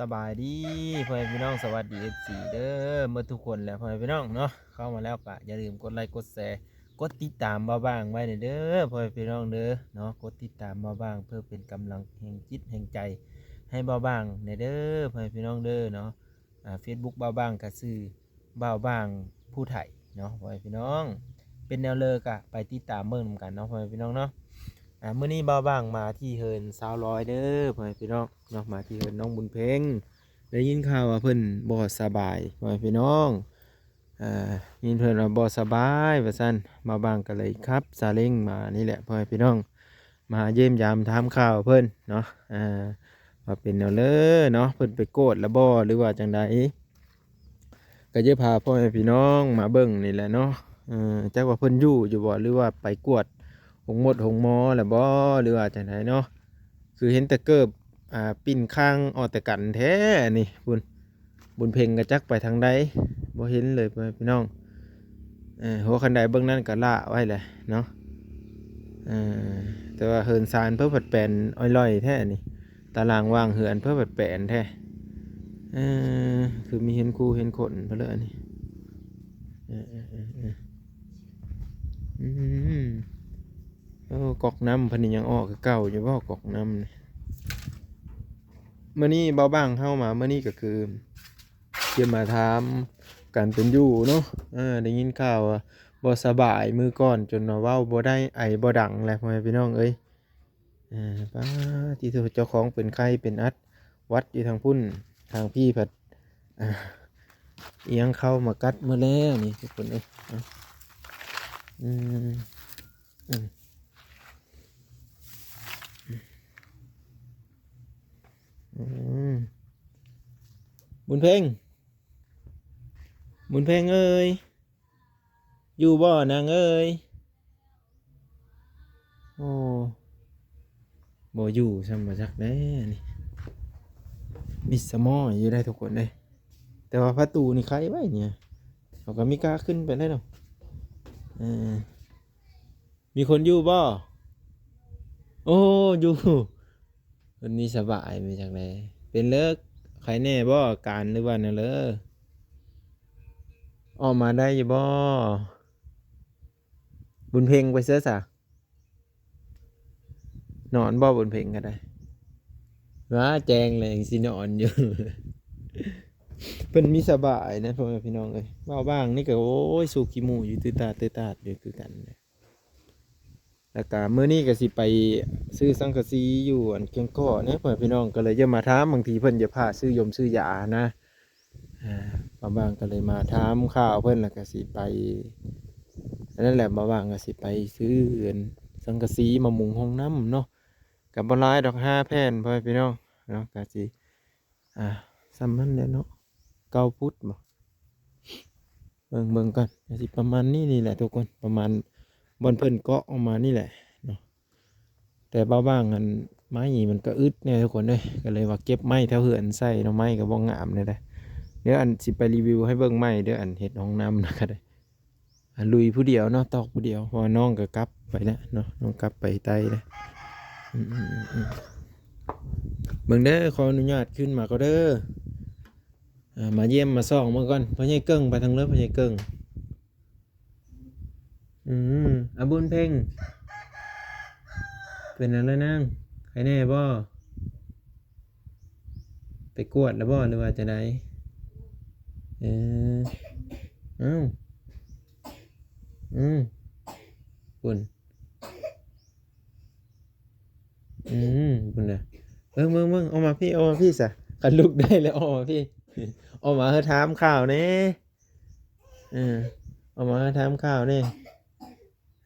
ສະບາຍດີພໍ່ແມ່ພີ່ນ້ອງ ສະຫວັດດີເອັຟຊີເດີໝົດທຸກຄົນແຫຼະພໍ່ແມ່ພີ່ນ້ອງເນາະ. ເຂົ້າມາແລ້ວກະຢ່າລືມກົດໄລກົດແຊ ກົດຕິດຕາມບ່າວບາງໄວ້ແດ່ເດີພໍ່ແມ່ພີ່ນ້ອງເດີເນາະ. ກົດຕິດຕາມບ່າວບາງເພື່ອເປັນກຳລັງແຮງຈິດແຮງໃຈໃຫ້ບ່າວບາງແດ່ເດີພໍ່ແມ່ພີ່ນ້ອງເດີເນາະ. ອ່າ ເຟສບຸກບ່າວບາງກະຊື່ ບ່າວບາງຜູ້ໄທເນາະພໍ່ແມ່ພີ່ນ້ອງ. ເປັນແນວເລີກະໄປຕິດຕາມເບິ່ງນຳກັນເນາະພໍ່ແມ່ພີ່ນ້ອງເນາະ. ອ່າ ມື້ນີ້ບ່າວບາງມາທີ່ເຮືອນສາວລອຍເດີພໍ່ແມ່ພີ່ນ້ອງເນາະ ມາທີ່ເຮືອນນ້ອງບຸນເພັງ. ໄດ້ຍິນຂ່າວວ່າເພິ່ນບໍ່ສະບາຍພໍ່ແມ່ພີ່ນ້ອງ ອ່າ ຍິນເພິ່ນວ່າບໍ່ສະບາຍວ່າຊັ້ນ ບ່າວບາງກະເລີຍຂັບຊາເລັງມານີ້ແຫຼະພໍ່ແມ່ພີ່ນ້ອງ. ມາຢ້ຽມຢາມຖາມຂ່າວເພິ່ນເນາະ ອ່າ ວ່າເປັນແນວເລີເນາະ ເພິ່ນໄປກວດລະບໍ່ ຫຼືວ່າຈັ່ງໃດ ກະຈະພາພໍ່ແມ່ພີ່ນ້ອງມາເບິ່ງນີ້ແຫຼະເນາະ. ເອີ ຈັກວ່າເພິ່ນຢູ່ຢູ່ບໍ່ ຫຼືວ່າໄປກວດໂຮງໝົດໂຮງໝໍລະບໍ່ ຫຼືວ່າຈັ່ງໃດເນາະ. ຄືເຫັນແຕ່ເກີບ ອ່າ ປິ່ນຄາງອອກແຕ່ກັນແທ້ນີ້ພຸ້ນ. ບຸນເພັງກະຈັກໄປທາງໃດ ບໍ່ເຫັນເລີຍພໍ່ແມ່ພີ່ນ້ອງ. ເອີ ຫົວຄັນໄດເບື້ອງນັ້ນກະລະໄວ້ແຫຼະເນາະ. ເອີ ແຕ່ວ່າເຮືອນຊານເພິ່ນພັດແປນອອຍລ່ອຍແທ້ນີ້ ຕາລາງວາງເຮືອນເພິ່ນພັດແປນແທ້. ເອີ ຄືມີເຫັນຄູເຫັນຂົນເພິ່ນເລີຍອັນນີ້. ເອີ ເອີ ເອີ ເອີ ອືມ ໂອ້ ກອກນ້ຳເພິ່ນນີ້ຍັງອອກຄືເກົ່າຢູ່ບໍ່ ກອກນ້ຳນີ້? ມື້ນີ້ບ່າວບາງເຮົາມາ ມື້ນີ້ກະຄືຈະມາຖາມການເປັນຢູ່ເນາະ. ເອີ ໄດ້ຍິນຂ່າວວ່າບໍ່ສະບາຍ ມື້ກ່ອນຈົນວ່າເວົ້າບໍ່ໄດ້ ໄອບໍ່ດັງແຫຼະພໍ່ແມ່ພີ່ນ້ອງເອີຍ. ເອີ ປາດ ທີ່ເຈົ້າຂອງເປັນໄຂ້ເປັນອັດ ຫວັດຢູ່ທາງພຸ້ນ ທາງພີ້ພັດ ອ່າ ອີ່ຫຍັງເຂົ້າມາກັດໝົດແລ້ວນີ້ທຸກຄົນເອີຍ. ອືມ ອືມ ອືມ ບຸນເພັງ ບຸນເພັງເອີຍ ຢູ່ບໍ່ນາງເອີຍ? ໂອ້ ບໍ່ຢູ່ຊ້ຳ ບໍ່ຈັກແລ້ວນີ້ ມິດສະໝໍຢູ່ໄດ໋ທຸກຄົນເອີຍ. ແຕ່ວ່າປະຕູນີ້ໄຂໄວ້ນີ້ ເຮົາກະມີກາຂຶ້ນໄປໄດ້ດອກ. ເອີ ມີຄົນຢູ່ບໍ່? ໂອ້ ຢູ່ ເພິ່ນນີ້ສະບາຍ ມີຈັ່ງໃດ ເປັນເລີ ໄຄແນ່ບໍ່ ອາການ ຫຼືວ່າແນວເລີ? ອອກມາໄດ້ຢູ່ບໍ່? ບຸນເພັງໄປໃສສະ? ນອນບໍ່ບຸນເພັງກະໄດ້? ວ້າ ແຈ້ງແລ້ວຍັງຊິນອນຢູ່. ເພິ່ນມີສະບາຍນະ ພໍ່ແມ່ພີ່ນ້ອງເອີຍ. ເວົ້າບາງນີ້ກະ ໂອ້ຍ ສູກຂີ້ໝູ່ຢູ່ ຕື້ຕາດ ຕື້ຕາດຢູ່ຄືກັນ. ແລ້ວກະມື້ນີ້ກະຊິໄປຊື້ສັງກະສີຢູ່ອັນແກ້ງກໍ້ແນ່ ພໍ່ແມ່ພີ່ນ້ອງ ກະເລີຍຈະມາຖາມ ບາງທີເພິ່ນຈະພາຊື້ຢົມຊື້ຢານະ. ອ່າ ບ່າວບາງກະເລີຍມາຖາມຂ່າວເພິ່ນ ແລ້ວກະຊິໄປ ອັນນັ້ນແຫຼະ ບ່າວບາງກະຊິໄປຊື້ອັນສັງກະສີມາມຸງຫ້ອງນ້ຳເນາະ. ກະບໍ່ຫຼາຍດອກ ຫ້າແຜ່ນ ພໍ່ແມ່ພີ່ນ້ອງເນາະ ກະຊິ ອ່າ ສ່ຳນັ້ນແຫຼະເນາະ ເກົ້າຟຸດບໍ ເບິ່ງ ເບິ່ງກ່ອນ ກະຊິປະມານນີ້ ນີ້ແຫຼະທຸກຄົນ ປະມານບ່ອນເພິ່ນເກາະອອກມານີ້ແຫຼະເນາະ. ແຕ່ບ່າວບາງອັນ ໄມ້ມັນກະອຶດແນ່ທຸກຄົນເອີຍ ກະເລີຍວ່າເກັບໄມ້ແຖວເຮືອນໃສ່ເນາະ ໄມ້ກະບໍ່ງາມແນວໃດ. ດຽວອັນຊິໄປຣີວິວໃຫ້ເບິ່ງໃໝ່ເດີ ອັນເຮັດຫ້ອງນ້ຳນະກະໄດ້. ອ່າ ລຸຍຜູ້ດຽວເນາະ ຕອກຜູ້ດຽວ ເພາະວ່ານ້ອງກະກັບໄປແລ້ວເນາະ ນ້ອງກັບໄປໃຕ້ແລ້ວ. ອືມ ເບິ່ງເດີ ຂໍອະນຸຍາດຂຶ້ນມາກ່ອນເດີ. ອ່າ ມາຢ້ຽມມາສ່ອງເບິ່ງກ່ອນ ພໍ່ໃຫຍ່ເກິ່ງ ໄປທາງເລີ ພໍ່ໃຫຍ່ເກິ່ງ. ອືມ ອາ ບຸນເພັງ ເປັນຫຍັງລະນາງ ໄຄແນ່ບໍ່? ໄປກວດລະບໍ່ ຫຼືວ່າຈັ່ງໃດ? ເອີ ເອົ້າ ອືມ ພຸ້ນ ອືມ ພຸ້ນນະ. ເບິ່ງ ເບິ່ງ ເບິ່ງ ອອກມາພີ້ ອອກມາພີ້ສະ ຄັນລຸກໄດ້ແລ້ວ ອອກມາພີ້ ອອກມາເຮົາຖາມຂ່າວແນ່. ເອີ ອອກມາຖາມຂ່າວແນ່.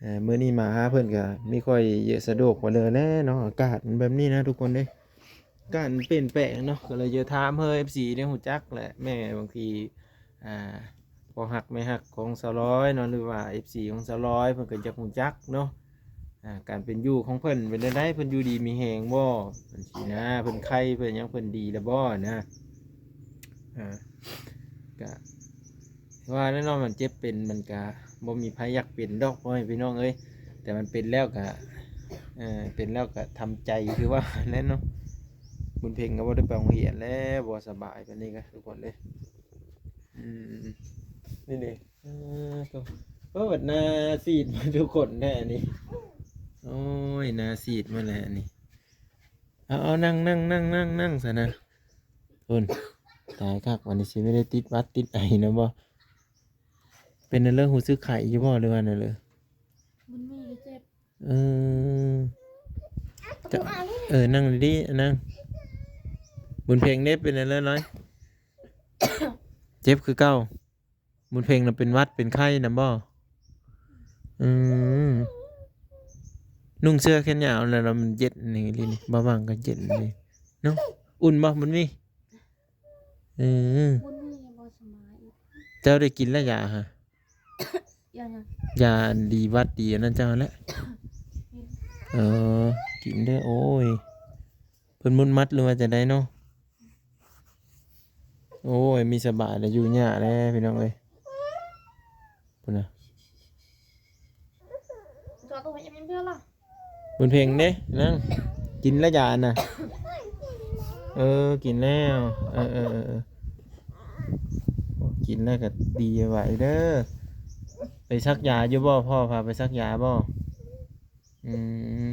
ເອີ ມື້ນີ້ມາຫາເພິ່ນກະມີຄ່ອຍສະດວກກວ່າເດີແຫຼະເນາະ ອາກາດມັນແບບນີ້ນະທຸກຄົນເດ້ ອາກາດມັນປ່ຽນແປງເນາະ ກະເລີຍຈະຖາມເພື່ອເອັຟຊີໄດ້ຮູ້ຈັກແຫຼະ ແມ່ບາງທີ ອ່າ ພໍ່ຮັກແມ່ຮັກຂອງສາວລອຍເນາະ ຫຼືວ່າເອັຟຊີຂອງສາວລອຍເພິ່ນກະຢາກຮູ້ຈັກເນາະ. ອ່າ ການເປັນຢູ່ຂອງເພິ່ນເປັນແນວໃດ ເພິ່ນຢູ່ດີມີແຮງບໍ່ ຈັ່ງຊີ້ນະ ເພິ່ນໄຄເພິ່ນຫຍັງ ເພິ່ນດີແລ້ວບໍ່ນະ. ອ່າ ກະ ວ່າແນ່ນອນ ມັນເຈັບເປັນ ມັນກະບໍ່ມີໃຜຢາກເປັນດອກ ພໍ່ແມ່ພີ່ນ້ອງເອີຍ ແຕ່ມັນເປັນແລ້ວກະ ເອີ ເປັນແລ້ວກະທຳໃຈ ຄືວ່າແຫຼະເນາະ. ບຸນເພັງກໍບໍ່ໄດ້ໄປໂຮງຮຽນແລ້ວ ບໍ່ສະບາຍປານນີ້ກໍທຸກຄົນເດ້. ອືມ ນີ້ເດ້ ເອີ ໂອ້ ບັດໜ້າຊີດມາທຸກຄົນແທ້ນີ້. ໂອ້ຍ ໜ້າຊີດມາແລ້ວນີ້. ເອົາ ເອົາ ນັ່ງ ນັ່ງ ນັ່ງ ນັ່ງ ນັ່ງຊະນະ. ໂອ້ຍ ຕາຍຄັກ ວັນນີ້ຊິໄມ່ໄດ້ຕິດຫວັດຕິດໄອນຳບໍ່? ເປັນແນວເລີ ຮູ້ສຶກໄຂ້ຢູ່ບໍ່ ຫຼືວ່າແນວເລີ? ມັນມີເຈັບ. ເອີ ເຈົ້າ ເອີ ນັ່ງດີໆ ນັ່ງ. ບຸນເພັງເດ້ ເປັນແນວເລີລອຍ? ເຈັບຄືເກົ່າ. ບຸນເພັງນະເປັນຫວັດເປັນໄຂ້ນຳບໍ່? ອືມ ນຸ່ງເສື້ອແຂນຍາວແລ້ວມັນເຢັນນີ້ລີນີ້ ບ່າວຫວ່າງກໍເຢັນນີ້ເນາະ. ອຸ່ນບໍ່ ບຸນມີ? ເອີ ບຸນມີບໍ່ສະບາຍ. ເຈົ້າໄດ້ກິນແລ້ວຢາຫະ? ຢາຫຍັງ? ຢາອັນດີຫວັດດີອັນນັ້ນເຈົ້າຫັ້ນແຫຼະ. ເອີ ກິນເດີ. ໂອ້ຍ ເພິ່ນມຸນມັດ ຫຼືວ່າຈັ່ງໃດເນາະ? ໂອ້ຍ ມີສະບາຍແລ້ວ ຢູ່ຍາກແລ້ວພີ່ນ້ອງເອີຍ. ພຸ້ນນະ ບຸນເພັງເດ້ ນັ່ງ ກິນແລ້ວຢານະ? ເອີ ກິນແລ້ວ. ເອີ ເອີ ເອີ ເອີ ກິນແລ້ວກໍດີໄວເດີ. ໄປສັກຢາຢູ່ບໍ່? ພໍ່ພາໄປສັກຢາບໍ່? ອືມ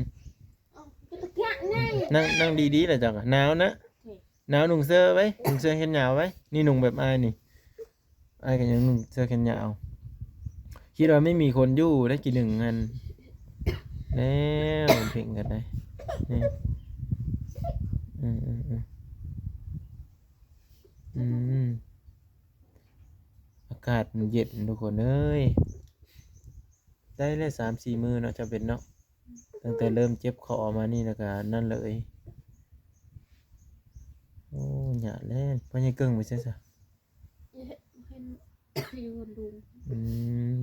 ນັ່ງ ນັ່ງດີໆ ລະເຈົ້າ ໜາວນະ. ໜາວ ນຸ່ງເສື້ອໄວ້ ນຸ່ງເສື້ອແຂນຍາວໄວ້. ນີ້ນຸ່ງແບບອ້າຍນີ້ ອ້າຍກໍຍັງນຸ່ງເສື້ອແຂນຍາວ. ຄິດວ່າໄມ່ມີຄົນຢູ່ໄດ້ກີ່ໜຶ່ງຫັ້ນ. ແລ້ວເພັງກັນໄດ໋ນີ້. ອືມ ອືມ ອືມ ອືມ ອາກາດມັນເຢັນທຸກຄົນເອີຍ. ໄດ້ແລ້ວສາມສີ່ມື້ເນາະ ຈຳເປັນເນາະ. ຕັ້ງແຕ່ເລີ່ມເຈັບຄໍມານີ້ແລ້ວກໍນັ້ນເລີຍ. ໂອ້ ຍາກແລ້ວ. ພໍ່ໃຫຍ່ເກິ່ງໄປໃສຊະ? ເຫັນຢູ່ເຮືອນລຸງ. ອືມ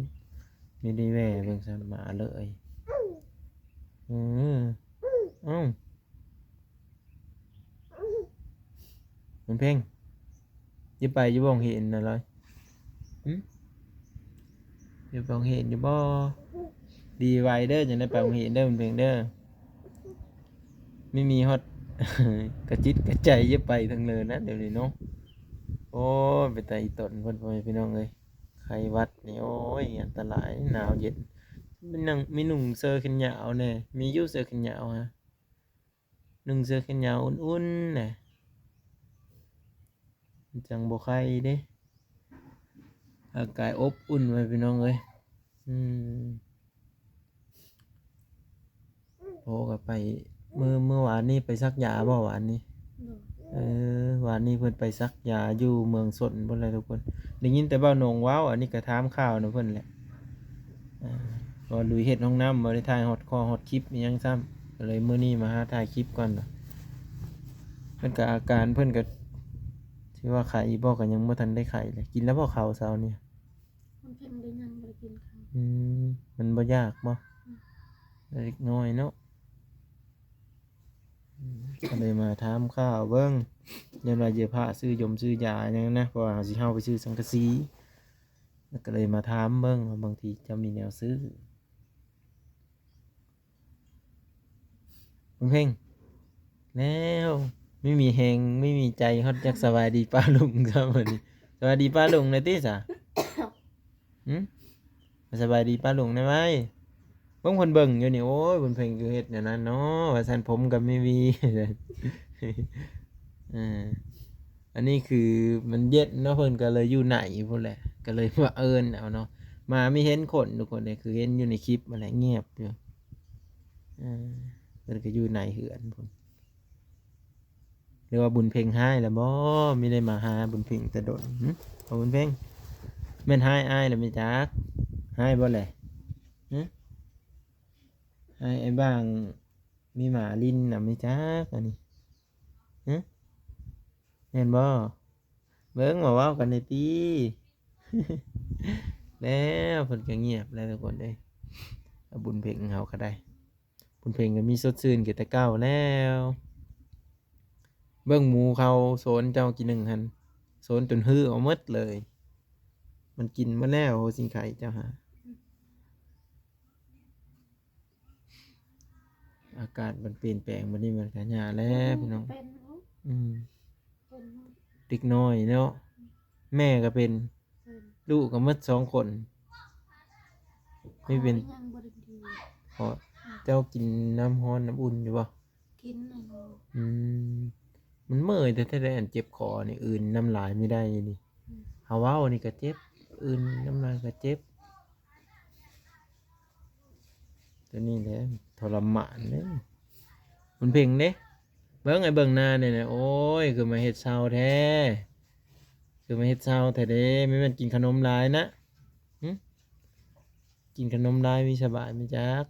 ມີໄດ້ແວ່ເບິ່ງຊະ ມາເລີຍ. ອືມ ເອົ້າ ບຸນເພັງ ຊິໄປຢູ່ບໍ່ ໂຮງຮຽນນະລອຍ? ຫຶ? ຊິໄປໂຮງຮຽນຢູ່ບໍ່? ດີໄວເດີ ຈັ່ງໄດ້ໄປໂຮງຮຽນເດີ ບຸນເພັງເດີ. ມີ ມີຮອດກະຈິດກະໃຈ ຢ່າໄປທາງເລີນະ ດຽວນີ້ເນາະ. ໂອ້ຍ ເປັນຕາອີ່ຕົນເພິ່ນ ພໍ່ແມ່ພີ່ນ້ອງເອີຍ. ໄຂ້ຫວັດນີ້ ໂອ້ຍ ອັນຕະລາຍ ໜາວເຢັນ. ມີໜຸ່ງ ມີໜຸ່ງເສື້ອແຂນຍາວແດ່ ມີຢູ່ເສື້ອແຂນຍາວຫະ. ນຸ່ງເສື້ອແຂນຍາວອຸ່ນໆ ແຫຼະ ມັນຈັ່ງບໍ່ໄຂ້ເດ້. ຮ່າງກາຍອົບອຸ່ນໄວ້ ພີ່ນ້ອງເອີຍ. ອືມ ໂອ້ ກໍໄປ ມື້ ມື້ວານນີ້ໄປສັກຢາບໍ່ ວານນີ້? ໂດຍ. ເອີ ວານນີ້ເພິ່ນໄປສັກຢາຢູ່ເມືອງຊົນພຸ້ນແຫຼະທຸກຄົນ. ໄດ້ຍິນແຕ່ບ່າວໜົງເວົ້າ ອັນນີ້ກໍຖາມຂ່າວນຳເພິ່ນແຫຼະ. ອ່າ ບໍ່ລຸຍເຮັດຫ້ອງນ້ຳ ບໍ່ໄດ້ຖ່າຍຮອດຂໍ້ຮອດຄລິບອີ່ຫຍັງຊ້ຳ ກໍເລີຍມື້ນີ້ມາຫາຖ່າຍຄລິບກ່ອນ. ເພິ່ນກໍອາການເພິ່ນກໍ ຊິວ່າໄຂ້ບໍ່ ກໍຍັງບໍ່ທັນໄດ້ໄຂ້ເລີຍ. ກິນແລ້ວບໍ່ເຂົ້າເຊົ້ານີ້? ມັນເພິ່ນໄດ້ຍັງບໍ່ໄດ້ກິນເຂົ້າ. ອືມ ມັນບໍ່ຢາກບໍ່? ອືມ ເດັກນ້ອຍເນາະ. ອືມ ກໍເລີຍມາຖາມຂ່າວເບິ່ງ ຢ້ານວ່າຈະພາຊື້ຢົມຊື້ຢາຫຍັງນະ ເພາະວ່າເຮົາຊິເຮົາໄປຊື້ສັງກະສີ ແລ້ວກໍເລີຍມາຖາມເບິ່ງວ່າບາງທີຈະມີແນວຊື້. ບຸນເພັງ ແລ້ວ ມີມີແຮງ ມີມີໃຈ ຮອດຢາກສະບາຍດີປ້າລຸງຊ້ຳບັດນີ້. ສະບາຍດີປ້າລຸງແດ່ຕິສະ? ຫຶ? ສະບາຍດີປ້າລຸງແດ່ໄວ. ເບິ່ງເພິ່ນເບິ່ງຢູ່ນີ້ ໂອ້ຍ ບຸນເພັງຄືເຮັດແນວນັ້ນເນາະ ວ່າຊັ້ນ ຜົມກໍມີຫວີ. ເອີ ອັນນີ້ຄືມັນເຢັນເນາະ ເພິ່ນກໍເລີຍຢູ່ໃນພຸ້ນແຫຼະ ກໍເລີຍມາເອີ້ນເອົາເນາະ. ໝາມີເຫັນຂົນທຸກຄົນເດ້ ຄືເຫັນຢູ່ໃນຄລິບຫັ້ນແຫຼະ ງຽບຢູ່. ເອີ ເພິ່ນກໍຢູ່ໃນເຮືອນພຸ້ນ. ຫຼືວ່າບຸນເພັງຮ້າຍແລ້ວບໍ່? ມີໄດ້ມາຫາບຸນເພັງແຕ່ດົນ. ຫຶ? ເອົາບຸນເພັງ ແມ່ນຮ້າຍອ້າຍແລ້ວແມ່ນຈັກ? ຮ້າຍບໍ່ແຫຼະ? ຫຶ? ອ້າຍ ອ້າຍບ້າງມີໝາຫຼິ້ນນຳແມ່ນຈັກອັນນີ້? ຫຶ? ແມ່ນບໍ່? ເບິ່ງ ມາເວົ້າກັນແດ່ຕິ. ແລ້ວເພິ່ນກໍງຽບແລ້ວທຸກຄົນເອີຍ. ບຸນເພັງເຮົາກໍໄດ້ ບຸນເພັງກໍມີສົດຊື່ນຄືແຕ່ເກົ່າແລ້ວ. ເບິ່ງໝູເຂົາໂຊນເຈົ້າກີ່ໜຶ່ງຫັ້ນ ໂຊນຈົນຮື້ອອກໝົດເລີຍ. ມັນກິນໝົດແລ້ວ ໂອ້ ຊິງໄຄເຈົ້າຫາ. ອາກາດມັນປ່ຽນແປງບັດນີ້ ມັນກໍຫຍ້າແລ້ວພີ່ນ້ອງ. ເປັນ ເດັກນ້ອຍເນາະ ແມ່ກໍເປັນ ເປັນ ລູກກໍໝົດສອງຄົນ ມີເປັນ ຍັງບໍ່ໄດ້ກິນ ເພາະເຈົ້າກິນນ້ຳຮ້ອນນ້ຳອຸ່ນຢູ່ບໍ່? ກິນແລ້ວ ອືມ ມັນເມື່ອຍແທ້ໆ ອັນເຈັບຄໍນີ້ ອື່ນນ້ຳລາຍບໍ່ໄດ້ນີ້ ອືມ ເຮົາເວົ້ານີ້ກໍເຈັບ ອື່ນນ້ຳລາຍກໍເຈັບ ຕົວນີ້ແຫຼະທໍລະມານເດ້ ບຸນເພັງເດ້ ເບິ່ງ ໃຫ້ເບິ່ງໜ້າແດ່ນະ ໂອ້ຍ ຄືມາເຮັດເຊົາແທ້ ຄືມາເຮັດເຊົາແທ້ເດ້ ແມ່ນກິນຂະໜົມຫຼາຍນະ ຫຶ ກິນຂະໜົມຫຼາຍມີສະບາຍບໍ່ຈັກ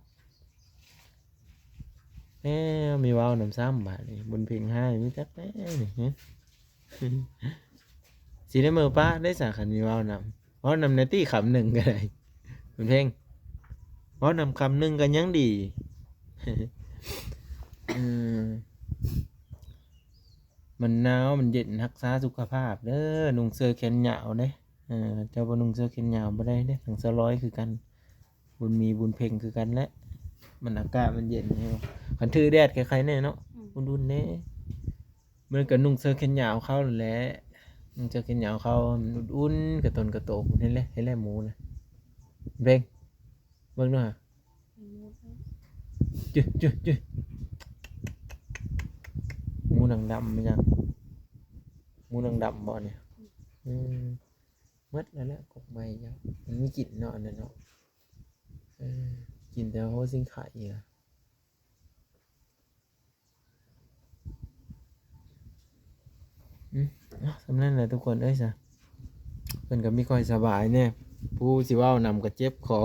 ແລ້ວມີເວົ້ານຳຊ້ຳບາດນີ້ ບຸນເພັງຮ້າຍມີຈັກແນ່ນີ້ ຫຶ ຊິໄດ້ເມືອປະໄດ້ສາ ຄັນມີເວົ້ານຳ ເວົ້ານຳແດ່ຕິ ຄຳໜຶ່ງກໍໄດ້ ບຸນເພັງ ເວົ້ານຳຄຳໜຶ່ງກໍຍັງດີ ເອີ ມັນໜາວມັນເຢັນ ຮັກສາສຸຂະພາບເດີ ນຸ່ງເສື້ອແຂນຍາວເດ້ ເອີ ເຈົ້າບໍ່ນຸ່ງເສື້ອແຂນຍາວບໍ່ໄດ້ເດ້ ທັງສາວລອຍຄືກັນ ບຸນມີ ບຸນເພັງຄືກັນແຫຼະ ມັນອາກາດມັນເຢັນ ຄັນຖືແດດໄຄໆແນ່ເນາະ ອືມ ອຸ່ນໆແນ່ ມັນກໍນຸ່ງເສື້ອແຂນຍາວເຂົານັ້ນແຫຼະ ນຸ່ງເສື້ອແຂນຍາວເຂົາ ມັນອຸ່ນໆ ກະຕົນກະໂຕ ເຫັນແລ້ວ ເຫັນແລ້ວໝູນະ ເບິ່ງ ເບິ່ງດູຫາ ຈຸ ຈຸ ຈຸ ໝູໜັງດຳແມ່ນຫຍັງ? ໝູໜັງດຳບໍ່ນີ້? ອືມ ໝົດແລ້ວແຫຼະ ກົກໄມ້ເຈົ້າ ມັນມີກິ່ນເນາະ ອັນນັ້ນເນາະ ເອີ ກິນແຕ່ຫົວສິງໄຄລະ ອືມ ເອົາ ສ່ຳນັ້ນແຫຼະທຸກຄົນເອີຍຊະ ເພິ່ນກໍມີຂ້ອຍສະບາຍແດ່ ຜູ້ຊິເວົ້ານຳກໍເຈັບຄໍ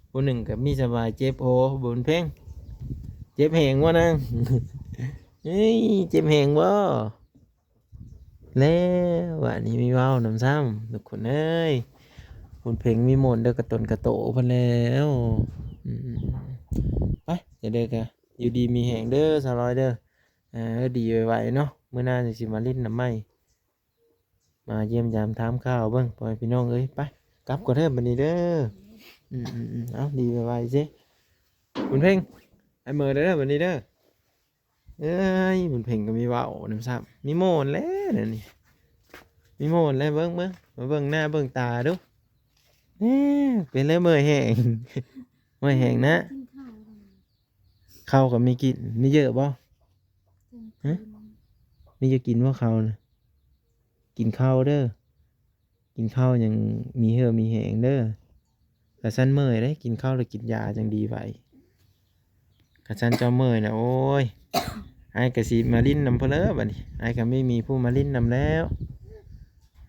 ຜູ້ໜຶ່ງກໍມີສະບາຍເຈັບຫົວ ບຸນເພັງ ເຈັບແຮງບໍ່ນາງ? ເອີຍ ເຈັບແຮງບໍ່? ແລ້ວບາດນີ້ມີເວົ້ານຳຊ້ຳ ທຸກຄົນເອີຍ ບຸນເພັງມີໂມນເດີ ກະຕົນກະໂຕເພິ່ນແລ້ວ ອືມ ໄປ ຈັ່ງໃດກະຢູ່ດີມີແຮງເດີສາວລອຍເດີ ເອີ ດີໄວໆເນາະ ມື້ໜ້າຈັ່ງຊິມາຫຼິ້ນນຳໃໝ່ ມາຢ້ຽມຢາມຖາມຂ່າວເບິ່ງ ພໍ່ແມ່ພີ່ນ້ອງເອີຍ ໄປ ກັບກ່ອນເດີບາດນີ້ເດີ ອືມໆໆ ເອົາ ດີໄວໆຊິ ບຸນເພັງ ໄປເມີເດີບາດນີ້ເດີ. ເອີຍ ບຸນເພັງກໍມີເວົ້ານຳຊ້ຳ ມີໂມນແລ້ວແນວນີ້ ມີໂມນແລ້ວ ເບິ່ງ ເບິ່ງ ມາເບິ່ງໜ້າເບິ່ງຕາດູ ເອີ ເປັນແລ້ວເມື່ອຍແຮງ ເມື່ອຍແຮງນະ ກິນເຂົ້າແລ້ວ ເຂົ້າກໍມີກິນ ມີເຢີະບໍ່? ຮະ? ມີເຢີະກິນບໍ່ເຂົ້ານະ? ກິນເຂົ້າເດີ. ກິນເຂົ້າຈັ່ງມີເຫື່ອມີແຮງເດີ. ຄັນຊັ້ນເມື່ອຍເດ້ ກິນເຂົ້າແລ້ວກິນຢາຈັ່ງດີໄວ. ຄັນຊັ້ນເຈົ້າເມື່ອຍນະ ໂອ້ຍ ອ້າຍກະຊິມາຫຼິ້ນນຳເພິ່ນເລີບາດນີ້ ອ້າຍກະມີ ມີຜູ້ມາຫຼິ້ນນຳແລ້ວ.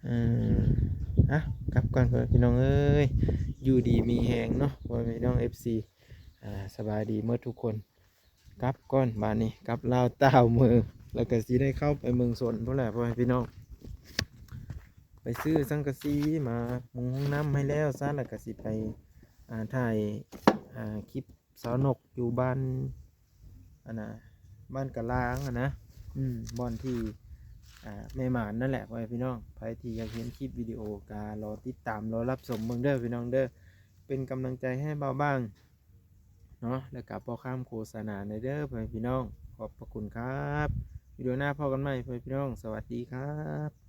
ເອີ ອ່ະ ກັບກ່ອນ ພໍ່ແມ່ພີ່ນ້ອງເອີຍ ຢູ່ດີມີແຮງເນາະ ພໍ່ແມ່ພີ່ນ້ອງ ເອັຟຊີ ອ່າ ສະບາຍດີໝົດທຸກຄົນ. ກັບກ່ອນບາດນີ້ ກັບລາວຕ່າວເມືອ ແລ້ວກໍຊິໄດ້ເຂົ້າໄປເມືອງຊົນພຸ້ນແຫຼະ ພໍ່ແມ່ພີ່ນ້ອງ ໄປຊື້ສັງກະສີມາມຸງຫ້ອງນ້ຳໃຫ້ແລ້ວຊະ ແລ້ວກໍຊິໄປ ອ່າ ຖ່າຍ ອ່າ ຄລິບສາວນົກຢູ່ບ້ານ ອັນນ່າ ບ້ານກະລາງຫັ້ນນະ ອືມ ບ່ອນທີ່ ອ່າ ແມ່ໝານນັ້ນແຫຼະ ພໍ່ແມ່ພີ່ນ້ອງ. ໃຜທີ່ຢາກເຫັນຄລິບວິດີໂອກໍລໍຕິດຕາມ ລໍຮັບຊົມເບິ່ງເດີ ພີ່ນ້ອງເດີ ເປັນກຳລັງໃຈໃຫ້ບ່າວບາງ ເນາະ ແລ້ວກໍບໍ່ຂ້າມໂຄສະນາແດ່ເດີ ພໍ່ແມ່ພີ່ນ້ອງ ຂອບພະຄຸນຄັບ. ວິດີໂອໜ້າພໍ້ກັນໃໝ່ ພໍ່ແມ່ພີ່ນ້ອງ ສະຫວັດດີຄັບ.